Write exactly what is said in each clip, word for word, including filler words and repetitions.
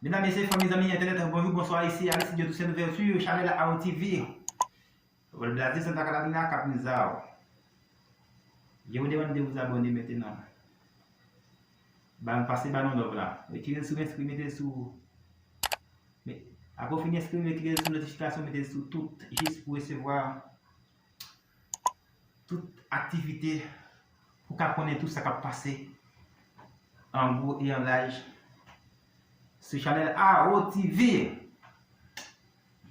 Medam, mesye, fanmi, zanmi entènèt, bonjou, bonswa, isi Aristide Toussaint Louverture, chanèl A O T V. Wòl Blaze Santa Catarina, Cap Nizao. Je vous demande de vous abonner maintenant. Ban, pase ba nou love la. Retire l sou enskri, mete l sou. Apre w fin enskri, retire l sou notifikasyon, mete l sou tout, jis pou w resevwa tout aktivite, pou w ka konnen tout sa k ap pase an gwo e an laj sou chanèl A O T V.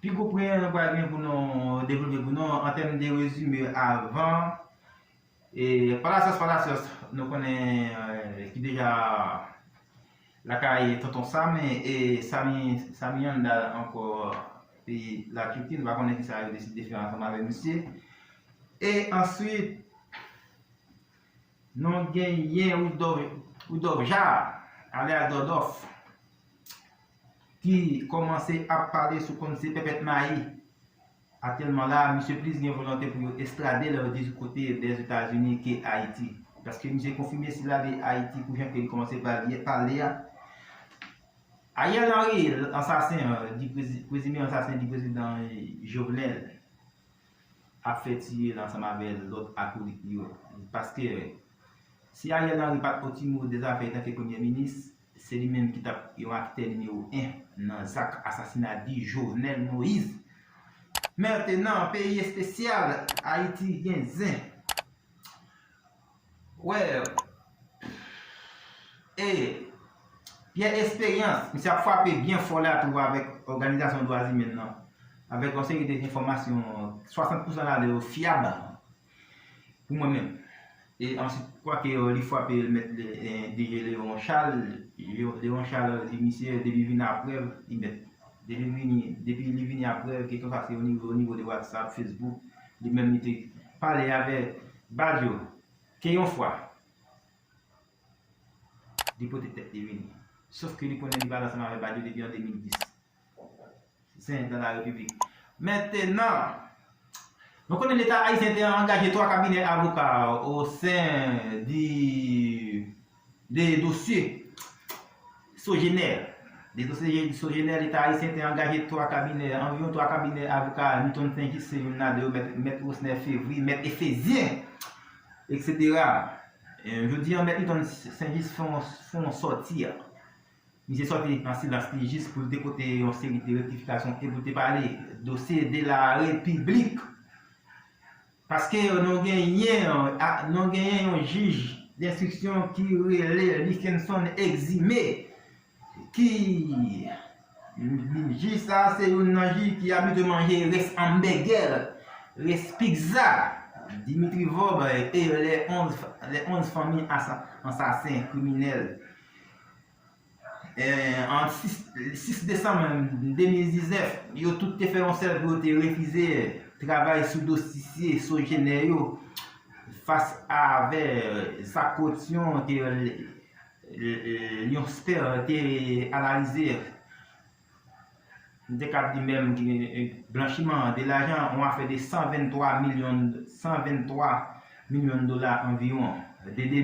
Pi gwo pwen nou pral gen pou nou devlope pou nou an tèm de rezime avan. E, Palacios, Palacios, nou konnen, eh, ki deja lakay Tonton Sam, e Sami, Sami anndan ankò peyi Latiki, nou pa konnen kisa yo deside fè ansanm avèk misye. E answit, nou genyen Rudolf, Rudolf Jaar, alyas Dòdòf, ki kòmanse ap pale sou kont se pèpèt mayi. Aktyèlman la, misye plis gen volonte pou yo estrade l di kote Dèzetazini ke Ayiti. Paske misye konfime si l ale Ayiti pou jan ke li kòmanse pale, pale a. Ariel Henry, ansasen, eh, di prezi-, prezime ansasen di prezidan Jovenel, ap fè tiye l ansanm avè lòt akolit li yo. Paske si Ariel Henry pa t Otimo Dezafè antanke premye minis, se li menm ki t ap yon aktè nimewo en nan zak asasina di Jovenel Moïse. Mentenan, peyi espesyal, Ayiti gen zen. Wè, e Pierre Espérance, misye ap frape byen fò la tou avèk òganizasyon dwa imèn nan, avèk yon seri de enfòmasyon, swasant pousan ladan yo fyab pou mwen menm. E answit, kwake, eh, li frape l mèt, eh, D G Léon Charles, Léon Charles di misye depi vin aprè, li mèt, depi vini, depi li vini aprè, ke ke sa se o nivo, o nivo de WhatsApp, Facebook, li menm li te pale avè Badio, ke yon fwa, li pote tèt li vini. Sof ke li konnen li pa t ansanm avè Badio depi an de mil dis. Zen dan la repiblik. Mentenan, nou konnen Leta ayisyen te angaje twa kabinè avoka o sen di, de dosye Sogener. De dosye Sogener, Leta ayisyen te angaje twa kabinè, anviwon twa kabinè avoka, Newton Saint-Just se youn ladan yo, Mèt, Mèt Rosner Févry, Mèt Efezyen, etsetera. E, jodi a, Mèt Newton Saint-Just fè yon, fè yon sòti a. Misye sòti nan silans li jis pou l te pote yon seri de rektifikasyon e pou l te pale dosye de la repiblik. Paske nou genyen, a, nou genyen yon jij denstriksyon ki rele Likenson Eximé, ki, jij sa a se youn nan jij ki abitye manje rès anbègè, rès pizza, Dimitri Vorbe e les onze, les onze familles assa-, ansasen, kriminèl. Eh, an sis, sis desanm de mil diznèf, yo tout te fè yon sèl pou yo te refize travay sou dosye Sogener yo fas avè zak koripsyon ke, eh, eh, Lionsper te analize. M te kab di menm ki, eh, blanchiman de lajan, yon afè de san venntwa milyon, san venntwa milyon dola anviwon. De, de,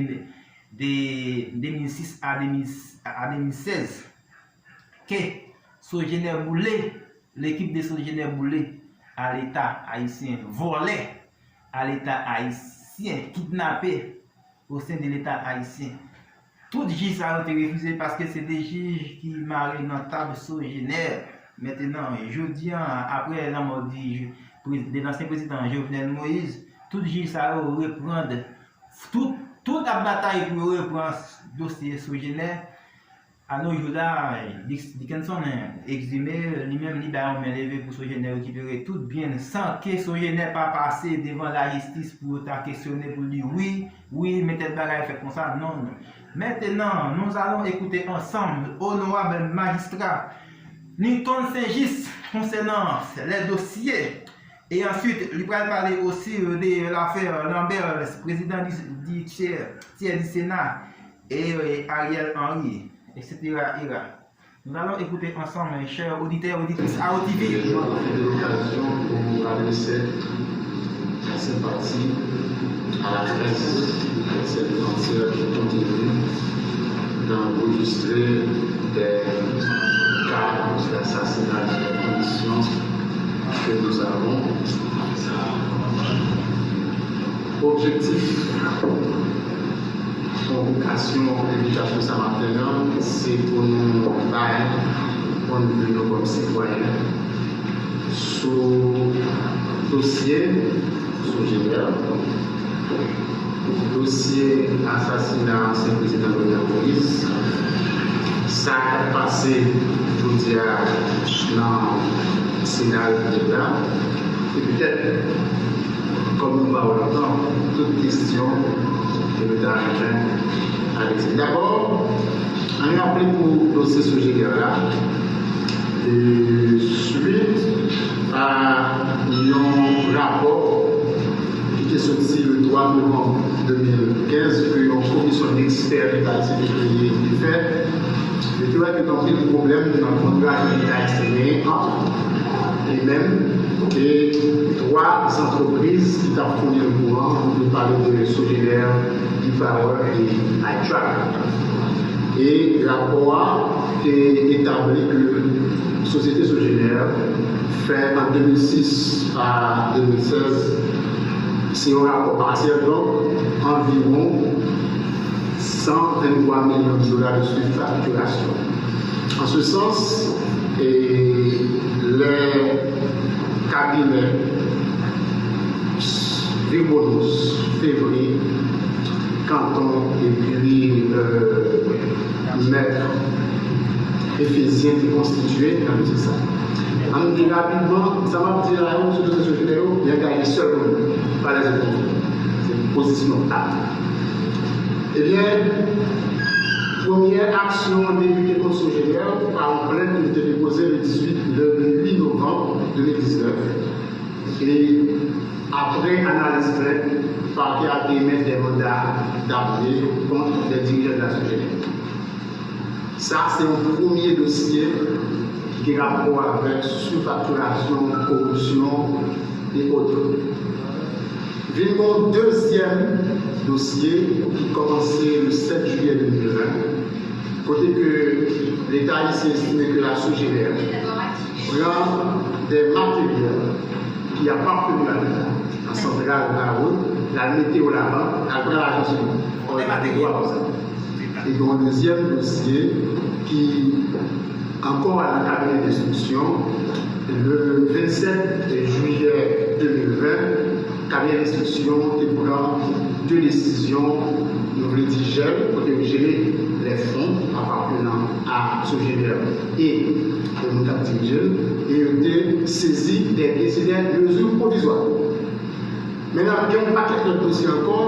de de mil sis a de mil, a de mil sèz, ke Sogener boule, lekip de Sogener boule a Leta ayisyen, vòlè a Leta ayisyen, kidnape o sen de Leta ayisyen. Tout jij sa yo te refize paske se de jij ki mare nan tab Sogener. Mentenan, jodi a, apre lanmò di, de lansyen prezidan Jovenel Moïse, tout jij sa yo reprann, tout, tout ap batay pou yo reprann dosye Sogener. A nos jours la, Dick-, Dickenson, eh, Eximé, li menm li bay yon men leve pou Sogener rekipere tout byen l, san ke Sogener pa pase devan lajistis pou yo ta kesyone pou l di wi, wi, men tèl bagay fèt konsa, non, non. Maintenant, nous allons écouter ensemble, honorable magistrat Newton Saint-Just, concernant les dossiers. Et ensuite, li pral pale aussi de l'affaire Lambert, président du, du tiers, tiers du Sénat, et, euh, Ariel Henry, etsetera, etsetera. Nous allons écouter ensemble, chers auditeurs et auditrices A O T V. Mwen pwofite lokazyon pou adrese ma senpati à la presse et à ses défenseurs qui continuent d'enregistrer des cas d'assassinato en condition que nous avons. Objektif konvokasyon, envitasyon sa maten an, se pou nou bay pwennvi nou kòm sitwayen sou dosye Sogener, dosye asasina ansyen prezidan Jovenel Moïse, sa k ap pase jodi a nan Sena Repiblik la, e petèt, kòm nou pa wè lontan, tout kesyon ke nou ta renmen adrese. Dabò, ann raple pou dosye Sogener la, e, swit a yon rapò ki te soti le twa novanm de mil kenz ke yon komisyon dekspè Leta ayisyen te kreye te fè, yo te wè ke gen anpil pwoblèm nan kontra ke Leta ayisyen genyen ant li menm e twa antrepriz ki t ap founi l kouran, nou pale de Sogener, Depower e iTrack. E rapò a te etabli ke sosyete Sogener fè ant de mil sis a de mil sèz, se yon rapò pasyèl, donk anviwon san venntwa milyon dola de sifaktirasyon. An se sans, e lè kabinè Vilbonus, Février, Canton epi, euh, Maître Éphésien te konstitye nan dosye sa. Ann di rapidman, sa m ap di la yo, sou dosye Sogener yo, li angaje sèl moun, pa lèzòt moun. Se pozisyon ta. Ebyen, premyè aksyon an debite kont Sogener pa yon plent ki te depoze le dizuit, le uit novanm de mil diznèf. E apre analiz plent, pakè a te emèt de manda dapye kont de dirijan de la Sogener. Sa se yon premye dosye ki gen rapò avèk sifaktirasyon, koripsyon e oto. Vin gen yon dezyèm dosye ki kòmanse le sèt jiyè de mil ven, kote ke Leta ayisyen estime ke la Sogener pran de materyèl ki aparteni a Leta, nan santral Broward, l al mete yo ladan, l al pran lajan sou li. Ò, li pa gen dwa pou sa. E gen yon dezyèm dosye ki ankò nan kabinè enstriksyon, le vennsèt jiyè de mil ven, kabinè enstriksyon te pran de desizyon, nou vle di jèl, kote yo jele lè fon apartenan a Sogener e moun k ap dirije l, e yo te sezi de byen, se de mezi pwovizwa. Men n ap gen yon pakèt lòt dosye ankò,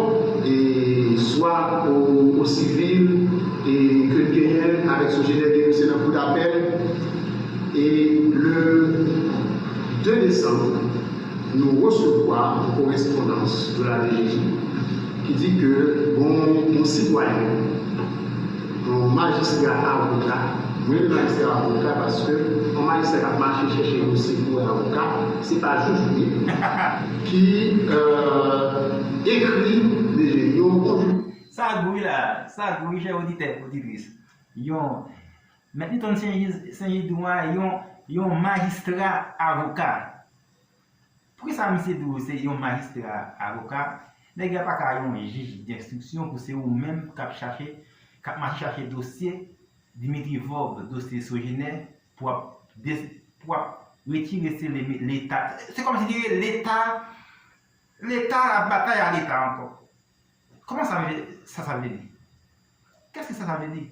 e swa o, o sivil, e ke n genyen avèk Sogener, gen dosye nan kou dapèl. E le de desanm, nou resevwa yon korespondans de la D G I ki di ke gon yon sitwayen, yon majistra avoka, mwen rele majistra avoka paske yon majistra k ap mache chèche dosye pou avoka, se pa jij li, ki, euh, ekri D G I yon konjik. Sa gou wi la, sa gou wi, chè oditè, oditris. Yon, Mèt Newton Saint-Just, Saint-Just di w a, yon, yon majistra avoka. Poukisa misye di w se yon majistra avoka? Nèg la pa ka yon jij denstriksyon pou se ou menm k ap chache, k ap mache chache dosye Dimitri Vorbe, dosye Sogener, pou ap, pou ap retire se Leta. Se kòmsi li rele Leta, Leta ap batay a Leta ankò. Kòman sa vle, sa, sa vle di? Kèske sa, sa vle di?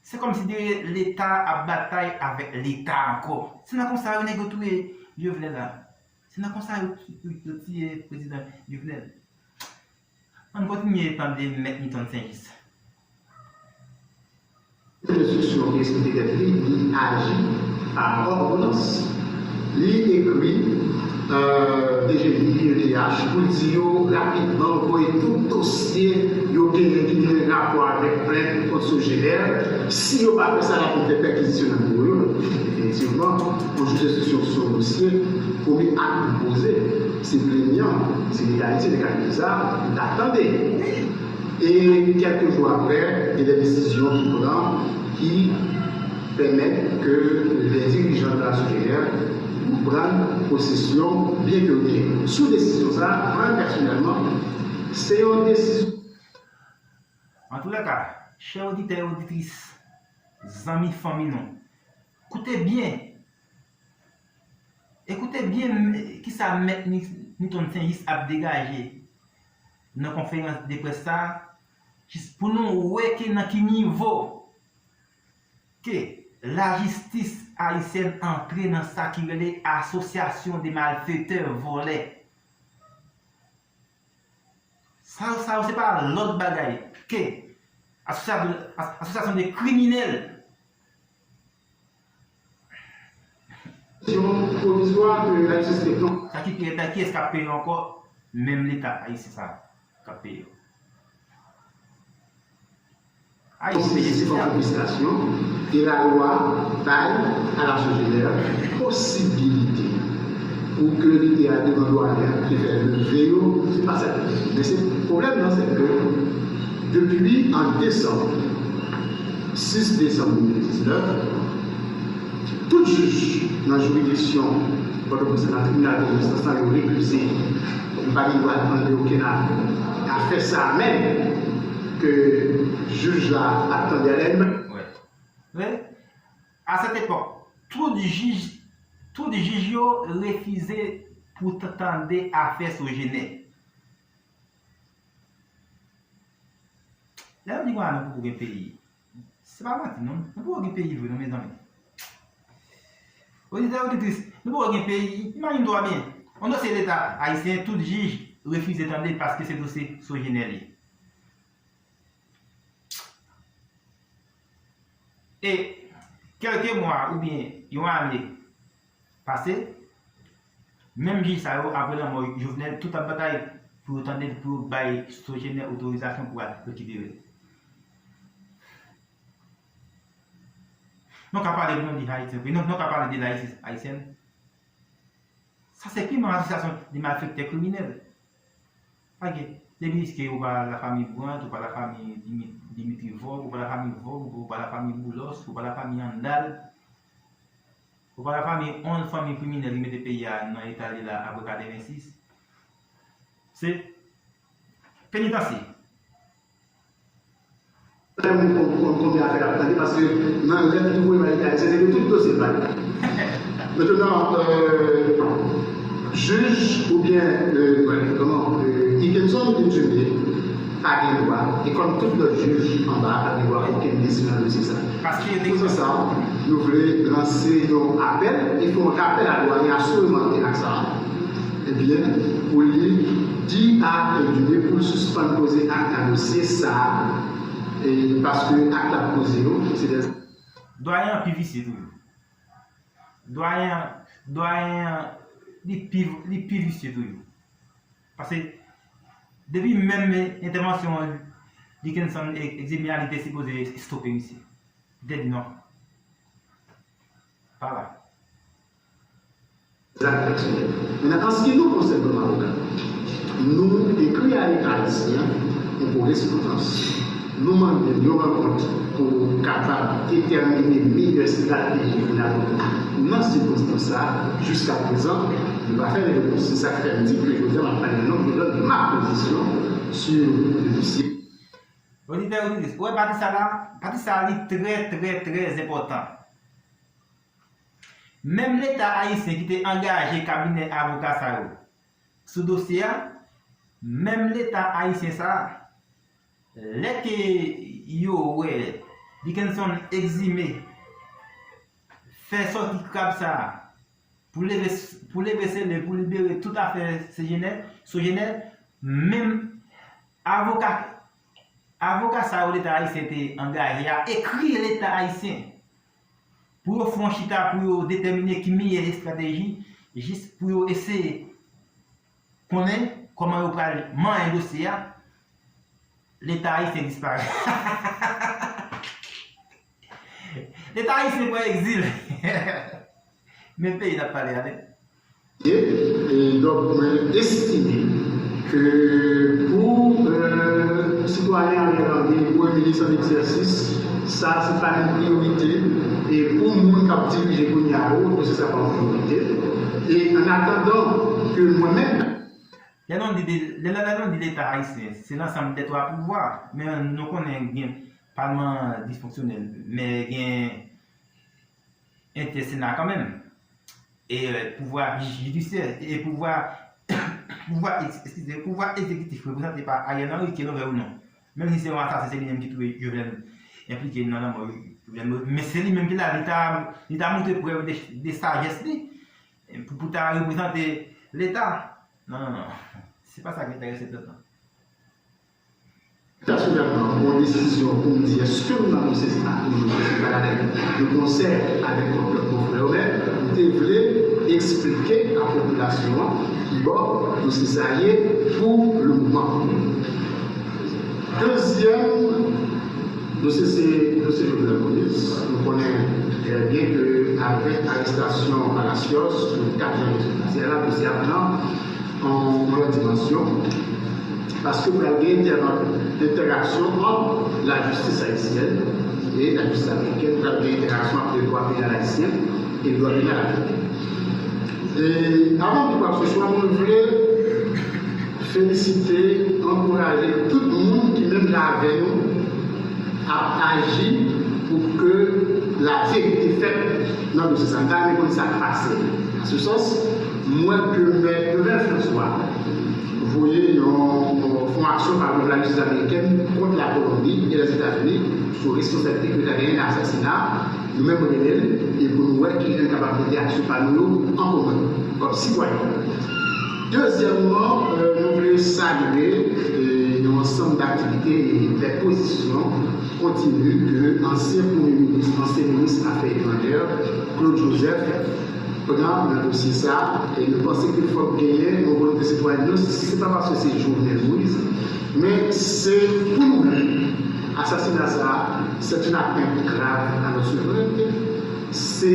Se kòmsi de Leta ap batay avèk Leta ankò. Se nan konsa yo nèg yo touye Jovenel la. Se nan konsa yo, yo, yo tiye prezidan Jovenel. Ann kontinye tande Mèt Newton Saint-Just. Enstriksyon ki eksplike tèt li, li aji pa òdonans. Li ekri, euh, D G I, I E D H, pou l di yo rapidman voye tout dosye yo genyen ki gen rapò avèk plent kont Sogener. Si yo pa fè sa, l ap fè pèkizisyon nan biwo yo. Definitivman, yon jij enstriksyon sou yon dosye, premye ak li poze, se plenyan, se legalite, legalite sa, li ta tande. E kèlke jou apre, gen de desizyon ki pran, ki pèmèt ke lè dirijan de la Sogener pran posesyon byen ke yo genyen. Sou desizyon sa a, mwen pèsonèlman, se yon desizyon. Antoulèka, chè oditè e oditris, zanmi fanmi nou, koute byen. E koute byen kisa mèt Newton Saint Just ap degaje nan konferans de près sa a, jis pou nou wè ke nan ki nivo ke lajistis ayisyèn antre nan sa ki rele asosyasyon de malfetè, vòlè. Sa yo, sa yo se pa lòt bagay ke asosyasyon, asosyasyon de kriminèl. Yon pwovizwa ke lajistis te pran. Sa ki pire ta, kiyès k ap peye ankò? Menm Leta ayisyen sa k ap peye. Konseye se fòk administrasyon e lalwa bay a la Sogener posibilite pou ke li te al devan dwayen an, li fè leve yo, se pa sa. Men se pwoblèm nan, se ke depi an desanm, sis desanm de mil diznèf, tout jij nan jiridiksyon Pòtoprens nan tribinal de grandinstans lan, yo rekize. Yo pa gen dwa tande okenn afè. Afè sa a menm ke jij la ap tande a la. Wi. A sèt epòk, tout jij, tout jij yo refize pou t- tande afè Sogener. Lè yo di konsa nou poko gen peyi, se pa manti non, nou poko gen peyi vre non mezanmi. Oditè, oditris, nou poko gen peyi. Imajine twa byen, yon dosye Leta ayisyen, tout jij refize tande l paske se dosye Sogener li ye. E kèlke mwa oubyen yon ane pase, menm jij sa yo, apre lanmò Jovenel, tout ap batay pou yo tande l, pou yo bay Sogener otorizasyon pou al rekipere l. Nou ka pale pou nou di Ayiti, nou, nou ka pale de lajistis ayisyèn. Sa se pi mal asosyasyon de malfektè kriminèl. Paske depi ke ou pa lafanmi Brandt, ou pa lafanmi Dimi- Dimitri Vorbe, ou pa lafanmi Vorbe, ou pa lafanmi Boulos, ou pa lafanmi Handal, ou pa lafanmi onz fanmi kriminèl ki mete peyi a nan eta li la apre katrevensis, se penitansye. Lè moun konn konn konbyen afè l ap tande, paske nan lèt li voye bay Leta ayisyen, se de tout dosye l bay. Mentnan, jij oubyen, kòman, Dickenson Edumé pa gen dwa, e kòm tout lòt jij anba a, pa gen dwa okenn desizyon nan dosye sa. Pou rezon sa, nou vle lanse yon apèl e fè yon rapèl a dwayen a sou remake ak sa. Ebyen, pou li di a Edumé pou l sispann koze ak nan dosye sa a, e paske ak l ap koze yo, se de. Dwayen an pi visye toujou. Dwayen an, dwayen an, li pi, li pi visye toujou. Paske depi menm entèvansyon Dickenson Edumé a, li te sipoze estope misye. Li te di non. Pa la. Zak pèsonèl. Mentnan, an se ki nou konsène kòm avoka, nou ekri a Leta ayisyen yon korespondans. Nou mande l yon rankont pou kapab detèmine meyè estrateji pou n adopte nan sikonstans sa a. Jiska prezan, nou pa fè repons. Se sa k fè m di ke jodi a m ap pale nan non m, je donne ma position sur le dossier. Oditè, oditris, ou wè pati sa la, pati sa li trè, trè, trè enpòtan. Menm Leta ayisyen ki te angaje kabinè avoka sa yo sou dosye a, menm Leta ayisyen sa a, lè ke yo wè Dickenson Edumé fè sòti krab sa a pou leve, pou leve sele, pou libere tout afè Sogener, Sogener, menm avoka, avoka sa yo Leta ayisyen te angaje a ekri Leta ayisyen pou yo fè yon chita, pou yo detèmine ki meyè estrateji, jis pou yo eseye konnen kòman yo pral manyen dosye a, Leta ayisyen disparèt. Leta ayisyen pran egzil. Men peyi n ap pale a, men. E, e donk, mwen estime ke pou, euh, Sitwayen Ariel Henry, premye minis an egzèsis, sa se pa yon priyorite. E pou moun k ap dirije kounye a yo, dosye sa pa yon priyorite. E an atandan ke mwen menm, Lè nou di de- lè lè nou di Leta ayisyen, se lansanm dè twa pouvwa, men nou konnen gen palman disfonksyonèl, men gen entè Sena kanmenm. E pouvwa jidisyè, e pouvwa pouvwa eskize, pouvwa egzekitif reprezante pa Ariel Henry, ke nou vle ou non. Menm si se yon asasen, se li menm ki touye Jovenel, enplike nan lanmò Jovenel Moïse, men se li menm ki la, li ta li ta montre prèv de, de sajès li pou pou ta reprezante Leta. Non, non, non. Se pa sa ki enterese pèp la. Pèsonèlman, yon desizyon pou m di èske m nan dosye sa toujou, se pa ladan de konsè avèk kòk lòt konfrè yo, men m te vle eksplike a popilasyon an kibò dosye sa ye pou le moman. Dezyèm dosye se dosye Jovenel Moïse. Nou konnen trè byen ke avèk arestasyon Palacios le kat janvye sot pase a la, dosye a pran yon lòt dimansyon, paske pral gen entèraksyon ant lajistis ayisyèn e lajistis amerikèn, pral gen entèraksyon ant le dwa penal ayisyen e le dwa penal ameriken. E avan m di kwakeseswa, mwen vle felisite, ankouraje tout moun ki menm jan avè nou ap aji pou ke laverite fèt nan dosye sa. M ta renmen konn sa k pase. An se sans, m wè ke Mèt Novel François voye yon, yon fon aksyon pa lajistis amerikèn kont Lakolonbi e Lèzetazini sou responsablite ke yo ta genyen nan asasina nou menm rele l, e pou nou wè kijan n kapab mete aksyon pa nou yo an komen kòm sitwayen. Dezyèmman, nou vle salye yon ansanm daktivite e lè pozisyon kontini ke ansyen premye minis, ansyen minis afè etranjè, Claude Joseph, pran nan dosye sa, e nou panse ke fòk genyen yon volonte sitwayèn. Non, se pa paske se Jovenel Moïse, men se pou nou menm. Asasina sa, c'est une atteinte grave à notre souveraineté. Se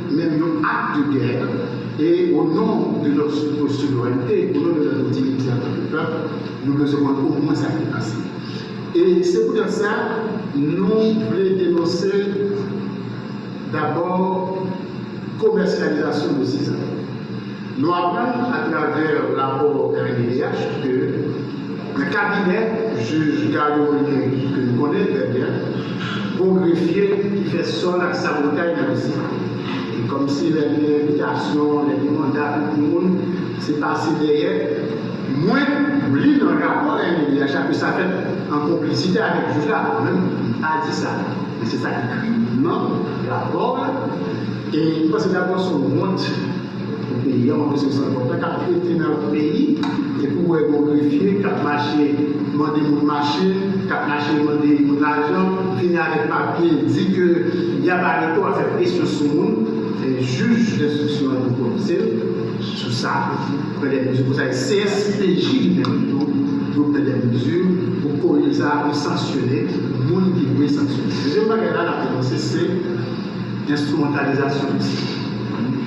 menm yon ak de gè. E o non de notre souveraineté, o non de notre dignité en tant que peuple, nou bezwen konn omwen sa ki pase. E se poutèt sa, nou vle denonse dabò komèsyalizasyon dosye sa. Nou aprann atravè rapò R N D D H ke nan kabinè jij Garry Conille ke nou konnen trè byen, gon grefye ki fè sòl ak sabotay nan dosye. E kòmsi lè gen envitasyon, lè gen manda pou moun, se pase dèyè. Mwen li nan rapò R N D D H la ke sa fèt an konplisite avèk jij la, mwen menm m pa di sa. Men se sa ki ekri nan rapò a. E m panse dabò se yon wont pou peyi a, mwen panse se yon pòtay k ap pete nan lòt peyi, epi w wè gon grefye k ap mache mande moun machin, k ap mache mande moun lajan, fini avèk papye, di ke y ap arete w, ap fè presyon sou moun. E jij denstriksyon an dwe pwononse l sou sa, pran de mezi pou sa. E C S P J li menm tou dwe pran de mezi pou korije sa, pou sanksyone moun ki dwe sanksyone. Dezyèm bagay la n ap denonse, se enstrimantalizasyon misye.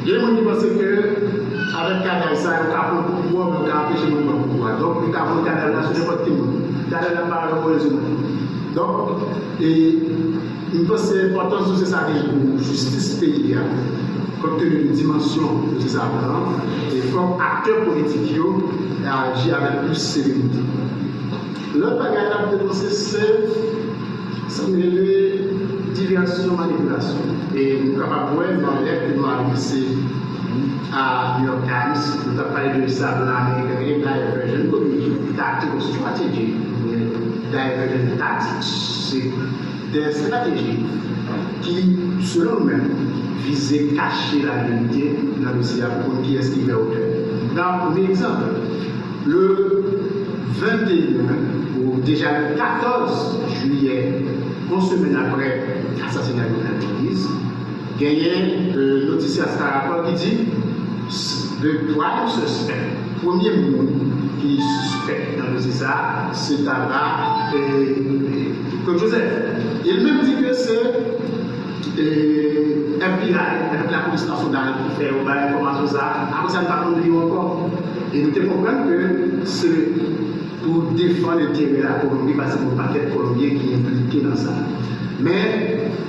Gen moun ki panse ke avèk kadav sa, yo ka pran pouvwa, yo ka anpeche moun pran pouvwa. Donk, yo ka voye kadav la sou nenpòt ki moun. Kadav la pa reprezante moun. Donk, e, m panse enpòtans dosye sa gen pou jistis peyi a, kont teni de dimansyon dosye sa pran, e fòk aktè politik yo aji avèk plis serenite. Lòt bagay n ap denonse, se sa m rele divèsyon, manipilasyon. E nou kapab wè nan lèt ke nou adrese a New York Times, nou t ap pale de sa blan ameriken, diversion, kote tactical strategy, diversion tactics, se de estrateji ki, selon nou menm, vize kache laverite nan dosye a pou konn kiyès ki vè otè. N a premye egzanp. Le venteyen, ou deja le katòz jiyè, yon semèn aprè asasina Jovenel Moïse, genyen notisya Star Akò ki di the prime suspect, premye moun ki sispèk nan dosye sa, se ta va Claude Joseph. E l menm di ke se F B I avèk lapolis nasyonal ki fè yo bay enfòmasyon sa. Apre sa, n pa konn li ankò. E nou te konprann ke se pou defann enterè Lakolonbi, paske gen yon pakèt Kolonbyen ki enplike nan sa. Men,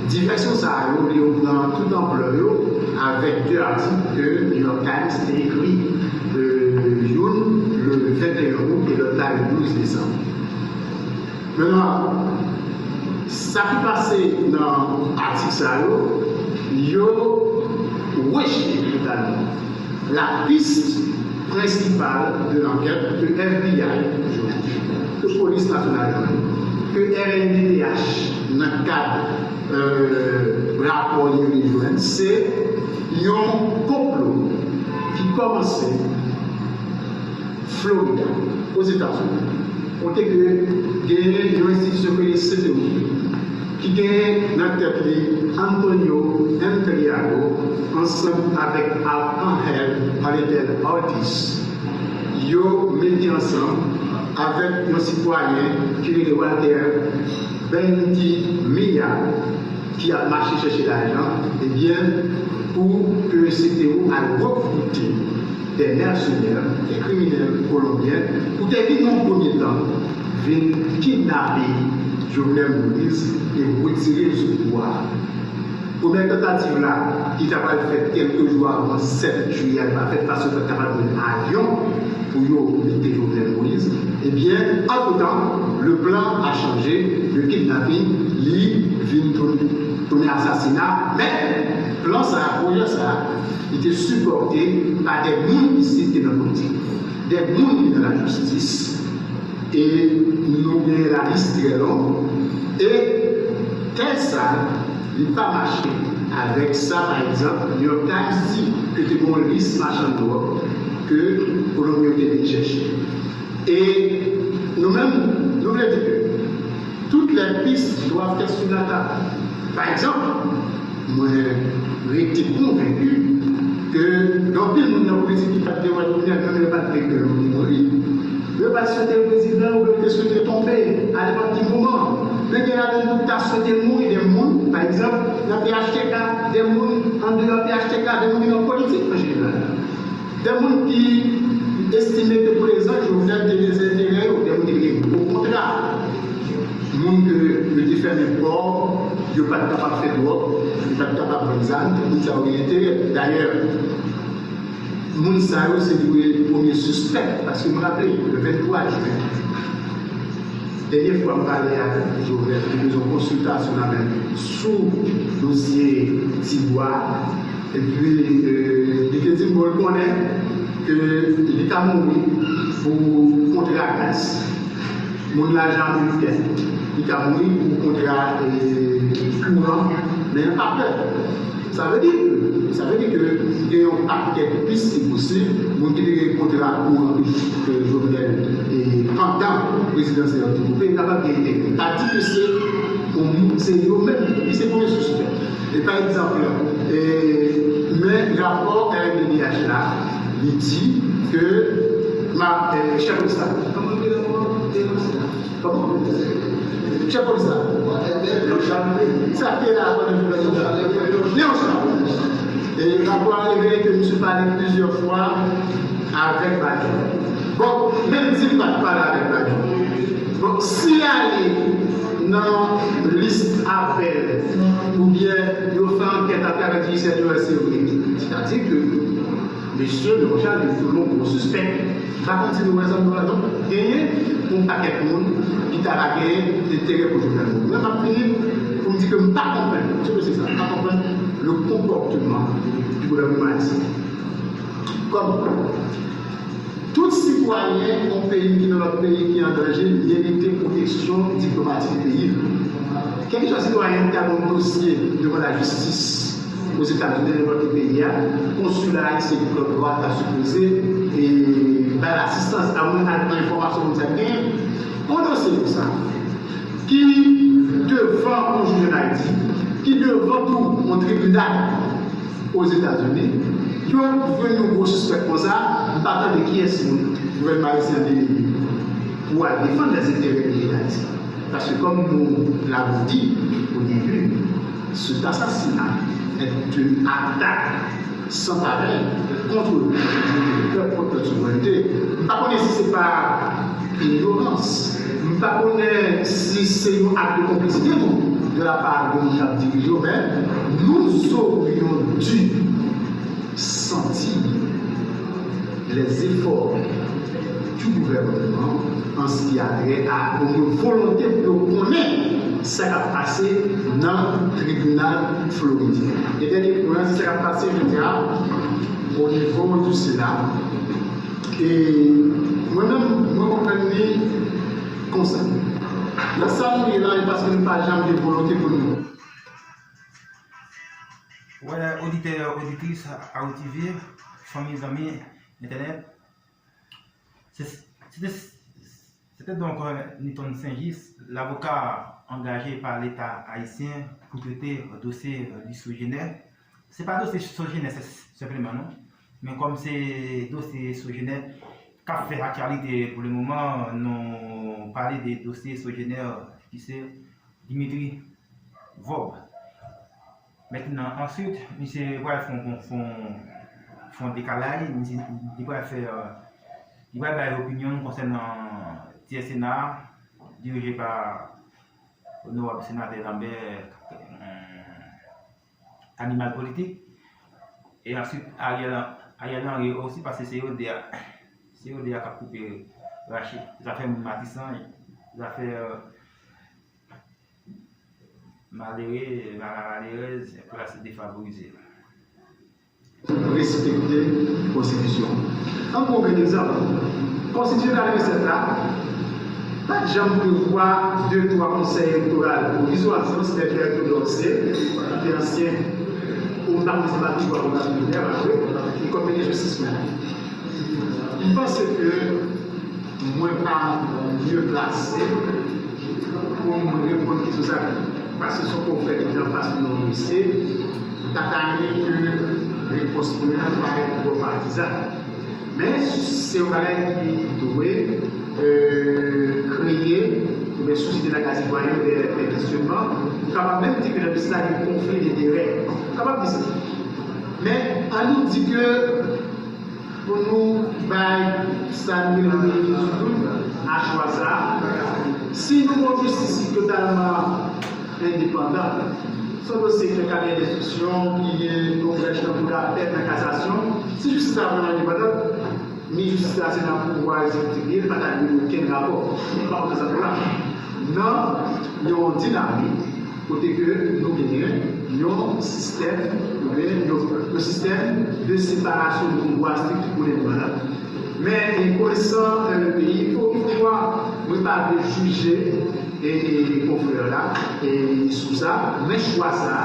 divèsyon sa yo, yo pran tout anplè yo avèk de atik ke New York Times te ekri, euh, youn le venteyen out e lòt la le douz desanm. Mentnan, sa ki pase nan atik sa yo, yo rejte totalman la piste principale de l'enquête que F B I, ke Polis Nasyonal jwenn, ke R N D D H nan kad, euh, rapò yo li jwenn, se yon konplo ki kòmanse Florida, Ozetazini, kote ke genyen yon enstitisyon ki rele C T O, ki genyen nan tèt li Antonio Entriago ansanm avèk Arcangel Paredel Ortiz. Yo mete ansanm avèk yon sitwayen ki rele Walter Bentimilla, ki ap mache chèche lajan, ebyen, pou ke C T O al rekrite de mèsenè, de kriminèl kolonbyen, pou te vin nan yon premye tan, vin kidnape Jovenel Moïse e retire l sou pouvwa a. Premyè tantativ la, ki ta pral fèt kèlke jou avan sèt jiyè, pa fèt paske yo pa t kapab jwenn avyon pou yo mete Jovenel Moïse. Ebyen, antretan, le plan a chanje, le kidnapping, li vin tounen, tounen asasina. Men, plan sa a, pwojè sa a, li te sipòte pa de moun isit ki nan politik, de moun ki nan lajistis, e nou gen lalis trè long. E tèz sa, li pa mache avèk sa, pa egzanp, New York Times di ke te gen yon lis machann dwòg ke Kolonbyen yo te vin chèche. E nou menm, nou vle di ke toutes les pistes doivent être sur la table. Pa egzanp, mwen rete konvenki ke gen anpil moun nan politik ki pa t gen wè Jovenel, menm lè yo pa t vle ke Jovenel mouri. Yo pa t swete l prezidan, oubyen yo te swete l tonbe a nenpòt ki moman. Men gen ladan nou ki ta swete l mouri, de moun, pa egzanp, nan P H T K, de moun andeyò P H T K, de moun ki nan politik an jeneral. De moun ki estime ke prezans Jovenel te lese enterè yo, de moun ki te gen gwo kontra, moun ke yo te fèmen pò, yo pa t kapab fè dwòg, yo pa t kapab vann zam, tout moun sa yo gen enterè. Dayè, moun sa yo se dwe premye sispèk, paske m raple, le venntwa jen, dènye fwa m pale ak Jovenel, te bezwen konsiltasyon nan men sou dosye Tibwa. Epi, euh, li te di m, bon, l konnen ke li ka mouri pou kontra gaz. Moun lajan ameriken, li ka mouri pou kontra, euh, kouran, men pa pè. Sa vle di ke, sa vle di ke gen yon pakèt pis ki posib, moun ki te gen kontra kouran ke Jovenel, e, pandan prezidansyèl te koupe, kapab gen enterè. Pa di ke se, bon, se yo menm, li se premye sispèk. E pa egzanp, e, men rapò R N D D H la, li di ke ma, e, chèf polis la, kòman li rele ankò? Kòman? Chèf polis la. Sa ki te la avan Leon Charles. Leon Charles. E rapò a revele ke misye pale plizyè fwa avèk Badio. Bon, menm di l pa t pale avèk Badio. Bon, si ale nan lis apèl oubyen yo fè ankèt atravè jidisyè yo, se vre. Sètadi ke mesye Leon Charles li toujou yon gwo sispèk. M pa konn si nou wè sa nou la. Donk, genyen yon pakèt moun ki ta va genyen enterè pou Jovenel Moïse. Mwen, m ap fini pou m di ke m pa konprann, se mesye sa, m pa konprann le comportement du gouvernement haïtien. Kòm tout sitwayen yon peyi ki nan lòt peyi ki an danje merite pwoteksyon diplomatik peyi l. Kèlkeswa sitwayen ki ta gen yon dosye devan lajistis Ozetazini, nenpòt peyi a, konsila ayisyen ki lòt bò a ta sipoze, e, bay l asistans, amwen ak enfòmasyon moun sa genyen. Yon dosye konsa, ki devan yon jij ann Ayiti, ki devan tou yon tribinal Ozetazini, yo jwenn yon gwo sispèk konsa, m pa tande kiyès moun gouvènman ayisyen an te mete pou al defann lèzenterè peyi Dayiti. Paske kòm nou l'avons dit au début, cet assassinat est une attaque sans pareil contre notre dignité de peuple, contre notre souveraineté. M pa konnen si se pa Ignorans. M pa konnen si se yon ak de konplisite tou de la pa de moun k ap dirije yo, men nous aurions dû sentir les efforts du gouvernement en ce qui a trait à yon volonte pou yo konnen sa k ap pase nan tribinal floridyen. E dènye pwen an, se sa k ap pase, jodi a, o nivo di Sena. E mwen menm, mwen konprann li konsa. Nan sa nou ye la, e paske nou pa janm gen volonte pou nou. Wè, oditè, oditris Haïti T V, fanmi, zanmi entènèt, se, se te, se te donk euh, Newton Saint-Just, lavoka angaje pa Leta ayisyen pou trete dosye euh, Lis Sojenè. Se pa dosye Sojenè senpleman, non. Men kòm se dosye Sojenè k ap fè aktyalite pou le moman, nou pale de dosye Sojenè ki se Dimitri Vorbe. Mentnan, answit, misye pral fè yon, fè yon, fè yon dekalay, misye, li pral fè, euh, li pral bay opinyon l konsènan tyè Sena a, dirije pa Onorab Senatè Lambert, euh, Animal Politik. E answit, Ariel, Ariel Henry osi, paske se yo de a, se yo de a k ap koupe rache. Zafè moun Matisan, zafè euh, malere, mala malerèz, klas defavorize. Respekte konstitisyon. An gwo, gen egzanp. Konstitisyon katrevennsèt la pa t janm prevwa de twa konsèy elektoral pwovizwa, se Mèt Bertho Dorcé, ki te ansyen, ou m pa konnen si se pa toujou avoka tribinal, pa vre, ki kòm minis jistis menm. M panse ke mwen pa mye plase pou m reponn kesyon sa, paske se yon konfrè ki te anfas mwen, yon mesye, m pa ta renmen ke repons mwen an parèt twò patizan. Men se yon bagay ki dwe euh, kreye oubyen sisite lakay sitwayen dè dè kesyonman pou kapab menm di ke nan peyi sa gen konfli denterè. Ou kapab di sa. Men an nou di ke pou nou bay sa nou rele referandòm a chwa sa a, si nou gon jistis ki totalman endepandan, se yon dosye ki gen kabinè denstriksyon, ki gen yon brèch nan kou dapèl, nan kasasyon, si jistis la vrèman endepandan, men jistis la se nan pouvwa egzekitif li ye, li pa ta dwe gen okenn rapò. Nou pa konn sa pou la. Nan yon dinamik kote ke nou genyen yon sistèm, oubyen yon, yon sistèm de separasyon de pouvwa estrikti pou lendepandans. Men konesan le peyi, il faut, il faut voir, mwen pa vle jije e, e, e konfrè la e sou sa, men chwa sa,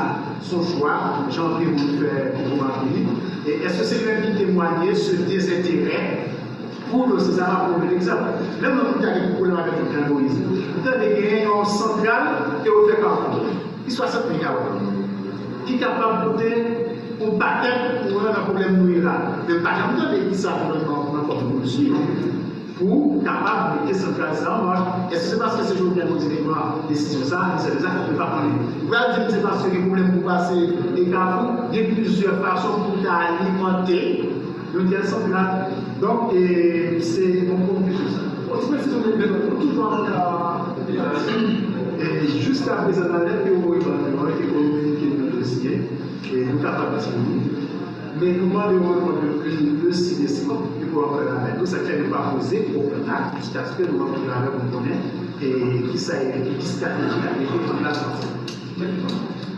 se yon chwa, jan anpil moun fè remak li. E èske se li menm ki temwanye se dezenterè pou dosye sa? M ap pran yon egzanp. Menm lè moun ta gen pwoblèm avèk Jovenel Moïse, ou tande genyen yon santral ke yo fè Kafou. Ki swasant megawat. Ki kapab pote yon pakèt kouran nan pwoblèm nou ye la. Men m pa janm tande ki sa gouvènman an pran kòm rezolisyon pou kapab mete santral sa an mach. Èske se paske se Jovenel Moïse ki pran desizyon sa a, ki sèvi sa? Nou pa konnen. Ou pral di m se paske gen pwoblèm pou pase e Kafou, gen plizyè fason pou w ta alimante yon tèl santral. Donk, e, se yon konfizyon sa. Bon, ti presize, nou toujou avoka. E jiska prezan, nan lèt ke yo voye ban nou an, ki kominike nan dosye, e nou kapab di wi. Men nou mande yon repons de plis de si de si pou yo antre avèk nou, sa k fè nou pa poze pwoblèm la jiskaske nou antre avèk nou konnen e kisa e ki estrateji k ap mete an plas ansanm. Mentnan,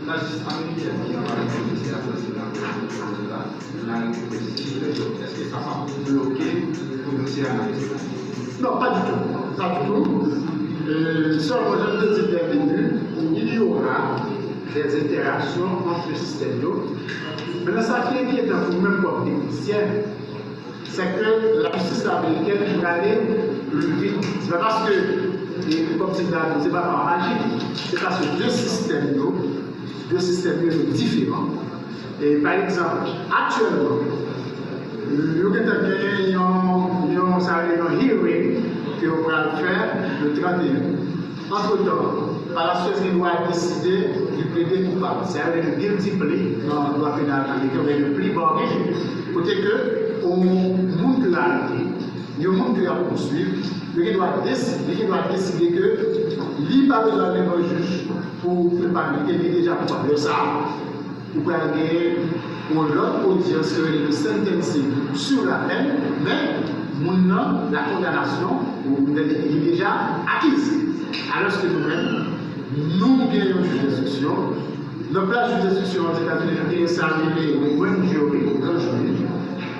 lajistis amerikèn ki anba responsabilite asanse nan pwoblèm de la lari pou pwosesi jilè yo, èske sa p ap bloke pou dosye a nan Etazini? Non, pas du tout. Pas du tout. Euh, seulement, je te dis, bienvenue, il y aura des interactions entre systèmes. Maintenant, sa ki enkyetan pou menm kòm teknisyen, se ke lajistis amerikèn prale pli vit. Se pa paske, e, kòm se ta di, se pa pa maji, se paske de sistèm yo, de sistèm yo, yo diferan. E, pa egzanp, aktyèlman, yo gentan genyen yon, yon, sa rele yon hearing ke yo pral fè le trannteyen. Antretan, Palace West gen dwa deside li plede koupab. Sa yo rele guilty plea nan dwa penal ameriken, oubyen le plea bargain, kote ke yon moun ki arete, Yon moun ke y ap pouswiv, yo gen dwa deside, li gen dwa deside ke li pa bezwen al devan jij pou kilpabilite, li deja koupab. Lè sa a, ou pral gen yon lòt odyans ke yo rele le sentencing sur la peine, men moun nan, la kondanasyon, ou li deja akiz. Alòske nou menm, nou gen yon jij enstriksyon. Nan plas jij enstriksyon Ozetazini, nou gen sa yo rele yon grand jury, yon gran jiri,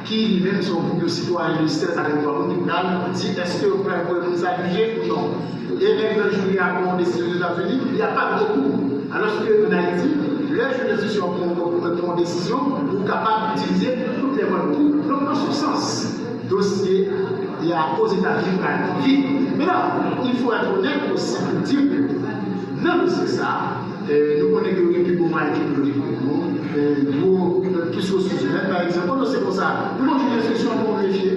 ki li menm se yon gwoup de sitwayen de sèz a venntwa moun ki pral di èske yo pral voye moun sa jije ou non. E lè gran jiri a pran yon desizyon Ozetazini, y a pa de rekou. Alòske ann Ayiti, lè jij enstriksyon pran yon desizyon, ou kapab itilize tout lè voie de recours. Donk, an se sans, dosye a Ozetazini pral vit. Maintenant, il faut être honnête aussi pour dire que nan dosye sa, nou konnen ke yo gen pi bon mwayen teknolojik ke nou, gwo, plis resous imèn, pa egzanp. Yon dosye konsa, nou nan jij enstriksyon pou verifye.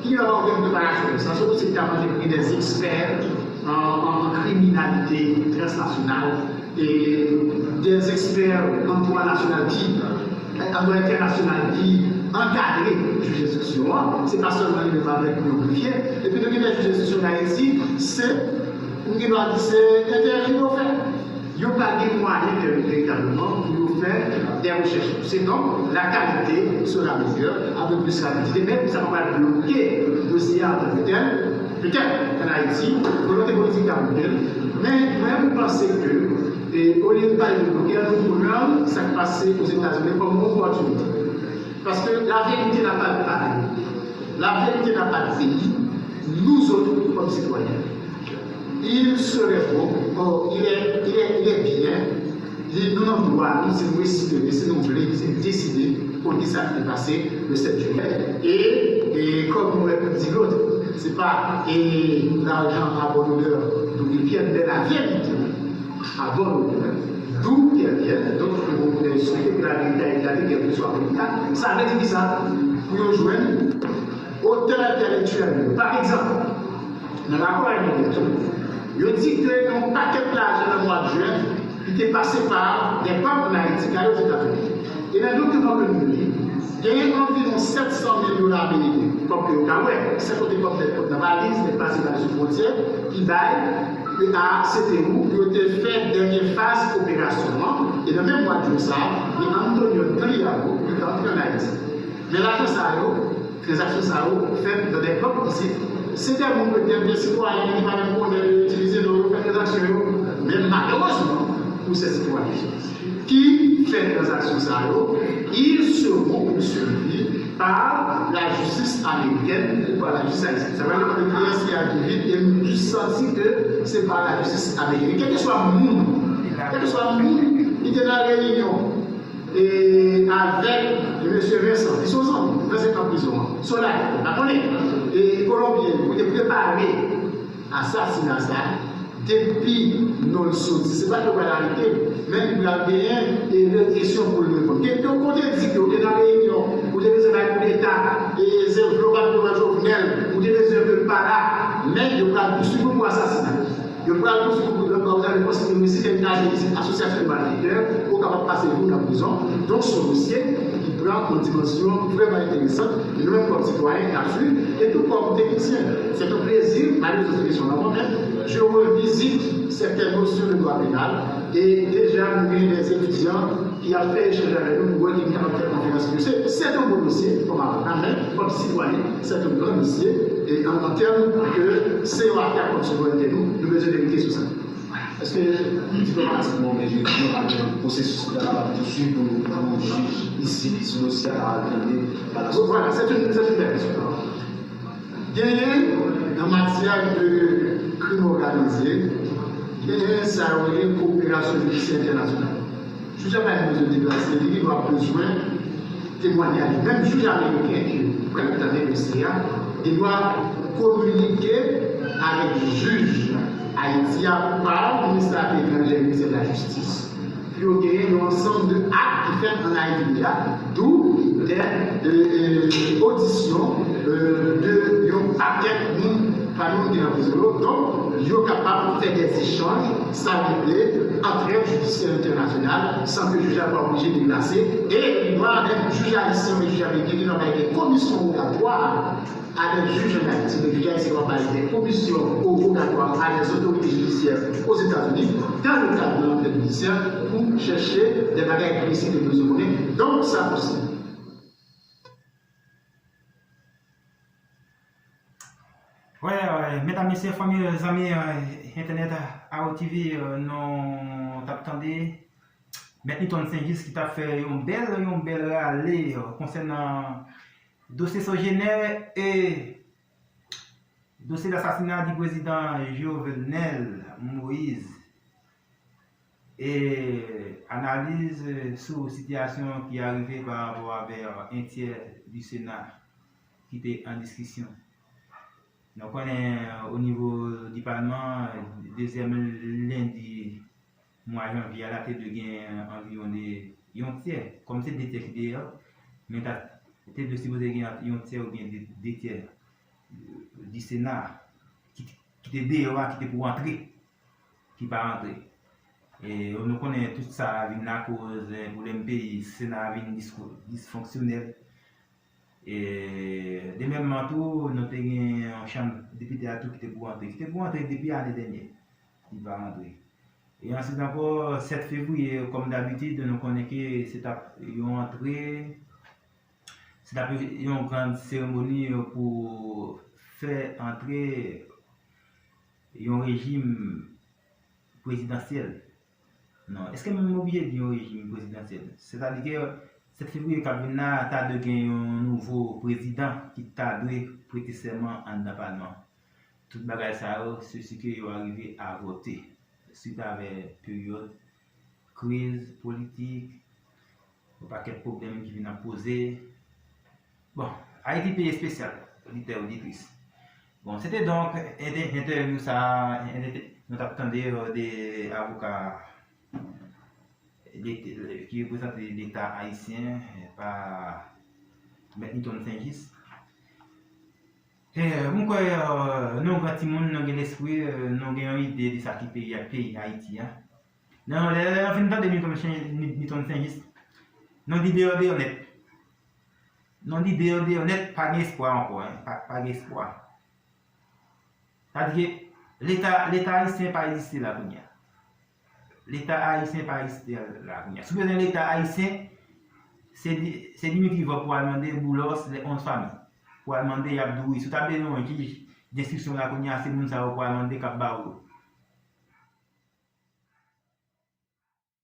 Ki gen yon preparasyon konsa, se yon dosye ki ta mande vini des experts en, en criminalité transnationale, e des experts en droit national ki, an dwa entènasyonal ki ankadre jij enstriksyon an. Se pa sèlman li menm avèk yon grefye. Epi nou gen de jij enstriksyon ann Ayiti, se, m gen dwa di se entèvyou yo fè. Yo pa gen mwayen veritableman pou yo fè de rechèch pouse. Donk, la qualité sera meilleure, avec plus rapidité, men sa pa pral bloke dosye a antanke tèl. Petèt, ann Ayiti, volonte politik ka bloke l, men mwen, m panse ke, e, olye n pale de bloke l, nou pran sa k pase Ozetazini kòm yon opòtinite. Paske la vérité n'a pas de pareil. La vérité n'a pas de pays. Nous autres, comme citoyens, il serait bon, oh, il est, il est, il est bien, li, nou nan dwa nou, si nou espere, si nou vle, si nou deside, pou di sa ki te pase le sept juillet. E, e kòm mwen di lòt, se pa, e, l'argent à bonne odeur nourrit le chat, mais la vérité à bonne odeur, d'où qu'elle vienne. Donk, nou swete ke laverite a eklate, kèlkeswa peyi a. Sa vle di kisa? Pou yo jwenn otè entèlektyèl yo. Pa egzanp, nan rapò a Emmanuel, yo di ke yon pakèt lajan nan mwa jen ki te pase pa de bank ann Ayiti k ale Ozetazini. E nan dokiman ke nou li, genyen anviwon sèt san mil dola ameriken, kòb ke yo ka wè, se kote kòb nèt, kòb nan valiz, nèt pase bay sou fwontyè, ki bay a C T U pou yo te fè dènye faz operasyon an. E nan menm mwa jen sa a, gen Antonio Triago ki te antre ann Ayiti. Men lajan sa yo, tranzaksyon sa yo fèt dans des banques ici. Se de moun petèt, de sitwayen ki pa menm konnen yo itilize non yo fè tranzaksyon yo. Men malerezman, pou se sitwayen ki fè tranzaksyon sa yo, ils seront poursuivis par la justice américaine ou par la justice haïtienne. Sa vle di ke kiyès ki aji vit, e m jis santi ke se pa la justice américaine. Kèlkeswa moun, kèlkeswa moun ki te nan reyinyon e avèk mesye Vincent, li se yon zanmi, Vincent nan prizon an. Solay, pa konnen. E Kolonbyen, pou te prepare asasina sa, depi non l soti, se pa ke yo pral arete l, men li pral genyen e represyon pou l reponn. Ke, ke w te di ke w te nan reyinyon, ou te bezwen bay koudeta, e se vle w pa t devan Jovenel, ou te bezwen ke l pa la, men yo pral pouswiv ou pou asasina. Yo pral pouswiv ou pou, donk, ou ta dwe konsidere si se yon asosyasyon de malfektè, ou kapab pase vi w nan prizon. Donk, se yon dosye ki pran yon dimansyon vrèman enteresan. E nou menm, kòm sitwayen, n ap swiv. E tou kòm teknisyen, c'est un plaisir, malgré sa se kesyon nan mwen menm, je revisite certaines notions de droit pénal. E deja, nou gen des étudiants ki ap fè echanj avèk nou, nou wè ke nou kapab fè konferans pou yo. Se, se yon bon dosye kòm avoka, men kòm sitwayen, se yon gran dosye. E an, an tèm ke se yon afè kòm souverènte nou, nou bezwen verite sou sa. Èske diplomatikman oubyen jiridiksyon pa gen pwosesis ki ta kapab pouswiv pou, pou jij isit sou dosye a ta al tande pa la... Vwala, se yon, se yon bèl kesyon. Genyen, nan matyè de krim òganize, genyen sa yo rele koperasyon jidisyè entènasyonal. Jij la pa menm bezwen deplase, li gen dwa bezwen temwanyaj. Menm jij ameriken ki pral tande dosye a, li dwa kominike avèk jij Ayiti a pa Ministè Afè Etranjè, Ministè de la Jistis. Pou yo genyen yon ansanm de ak ki fèt ann Ayiti deja, dou de, de, de odisyon, e, de yon pakèt moun, pami moun ki nan prizon yo. Donk, yo kapab fè de echanj, sa rive, Antrèv jidisyè entènasyonal san ke jij la pa oblije deplase, e li va avèk jij ayisyen oubyen jij ameriken ki va bay de komisyon wogatwa a de jij an Ayiti. De jij ayisyen va bay de komisyon wogatwa a de otorite jidisyè Ozetazini, dans le cadre de l'antrèd jidisyè, pou chèche de bagay presi ke nou bezwen konnen. Donk, sa posib. Wè, wè, medam, mesye, fanmi, zanmi entènèt A O T V, nou t ap tande Mèt Newton Saint-Just ki t ap fè yon bèl, yon bèl rale konsènan dosye Sogener e dosye lasasina di prezidan Jovenel Moïse. E analiz sou sitiyasyon ki arive pa rapò avè en tyè di Sena ki te an diskisyon. Nou konnen o nivo di palman, dezyèm lendi mwa janvye a la te dwe gen anviwon de yon tyè, kòm se de tyè ki deyò, men ta te dwe sipoze gen yon tyè oubyen de, de tyè di Sena ki, ki te deyò a, ki te pou antre, ki pa antre. E nou konnen tout sa vin lakoz pwoblèm peyi, Sena vin disfonksyonèl. E de menm man tou, nou te gen yon chanm depite a tou ki te pou antre, ki te pou antre depi ane dènye, li pa antre. E answit ankò, sèt fevriye, kòm dabitid, nou konnen ke se t ap yon antre, se t ap yon gran seremoni pou fè antre yon rejim prezidansyèl. Non, èske menm m oblije di yon rejim prezidansyèl? Sètadi ke sèt fevriye k ap vin la, ta dwe gen yon nouvo prezidan ki ta dwe prete sèman anndan palman. Tout bagay sa yo, se si ke yo arive a vote, swit avè peryòd kriz politik, yon pakèt pwoblèm ki vin ap poze. Bon, Ayiti peyi espesyal, oditè, oditris. Bon, se te donk entè-, entèvyou sa, entè-, nou t ap tande de avoka ki reprezante Leta ayisyen pa Mèt Newton Saint-Just. E, mwen kwè, e, nou gran timoun, nou gen lespri, e, nou gen yon ide de sa ki peyi a, peyi Ayiti a. Nan, lè, lè nou fin tande Newton Chen-, Ni-, Newton Saint-Just, nou di deyò, deyò nèt. Nou di deyò, deyò nèt, pa gen espwa ankò, en, pa, pa gen espwa. Sa di ke Leta, Leta ayisyen pa egziste la kounye a. Leta ayisyen pa egziste la kounye a. Si w bezwen Leta ayisyen, se Di-, se Dimitri Vorbe pou al mande, Boulos, les onze familles. Pou al mande, y ap di w wi. Si w ta bezwen yon jij denstriksyon la kounye a, se moun sa yo pou al mande k ap ba w yo.